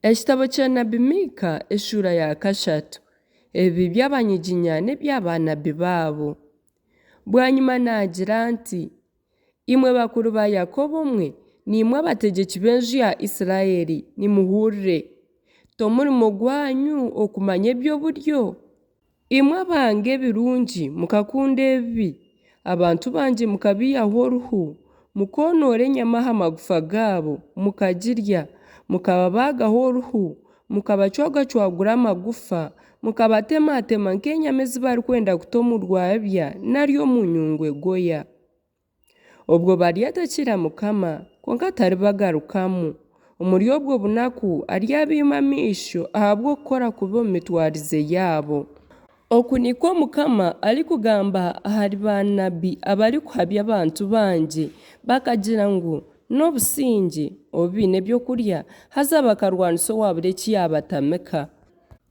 Ekitabo kya nabi Miika eshuura ya kashatu. Ebibi by'abanyiginya n'ebya baanabi baabo. Bwanyima naagira nti, Imwe bakuru ba Yakobo mwe, naimwe abategyeki b'enju ya Isiraeli, nimuhurire! T'omurimo gwanyu okumanya eby'oburyo? Imwe abanga ebirungi mukakunda ebibi, abantu bangye mukabaihaho oruhu, mukoonoora enyama aha magufa gaabo mukagirya, mukababaagaho oruhu, mukabacwagacwagura amagufa, mukabatematema nk'enyama ezi barikwenda kuta omu rwabya nari omu nyungu egoya. Obwo baryatakira Mukama, kwonka taribagarukamu. Omuri obwo bunaku aryabaima amaisho ahabw'okukora kubi omu mitwarize yaabo. Oku nikwo Mukama arikugamba ahari baanabi abarikuhabya abantu bangye, bakagira ngu, N'obusingye, obu baine ebyokurya, haza bakarwanisa owaabura eki yaabatamika.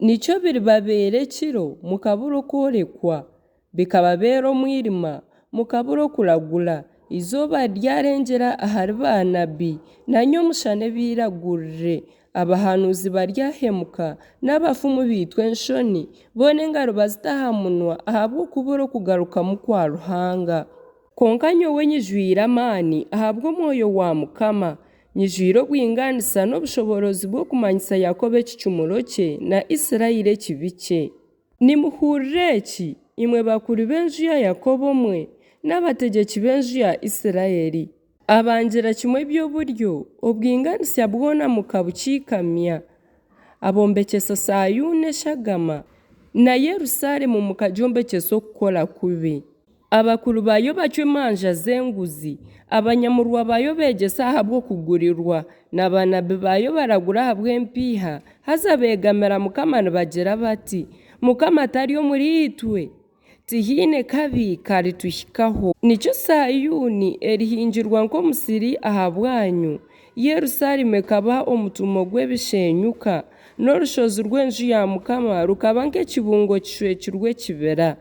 Nikyo biribabeera ekiro, mukabura okworekwa, Bikababeera omwirima, mukabura okuragura. Eizooba riryarengyera ahari baanabi, na nyomushana ebairagurire. Abahanuuzi baryahemuka, n'abafumu baitwe enshoni, boona engaro bazite aha munwa ahabw'okubura okugarukamu kwa Ruhanga. Kwonka nyowe nyijwire amaani ahabw'Omwoyo wa Mukama, nyijwire obwinganisa n'obushoboorozi bw'okumanyisa Yakobo ekicumuro kye na Isiraeli ekibi kye. Nimuhurire eki, imwe bakuru b'enju ya Yakobo mwe, n'abategyeki b'enju ya Isiraeli, abangira kimwe eby'oburyo, obwinganisa bwona mukabukiikamya, abombekyesa Saayuuni eshagama, na Yerusaalemu mukagyombekyesa okukora kubi. Abakuru baayo bacwa emanja z'enguzi, abanyamurwa baayo beegyesa ahabw'okugurirwa, na baanabi baayo baragura ahabw'empiiha, haza beegamira Mukama nibagira bati, Mukama tari omuriitwe? Tihaine kabi karituhikaho. Nikyo Saayuuni erihingirwa nk'omusiri ahabwanyu, Yerusaalemu ekaba omutuumo gw'ebisheenyuka, n'orushozi rw'enju ya Mukama rukaba nk'ekibungo kishwekirwe ekibira.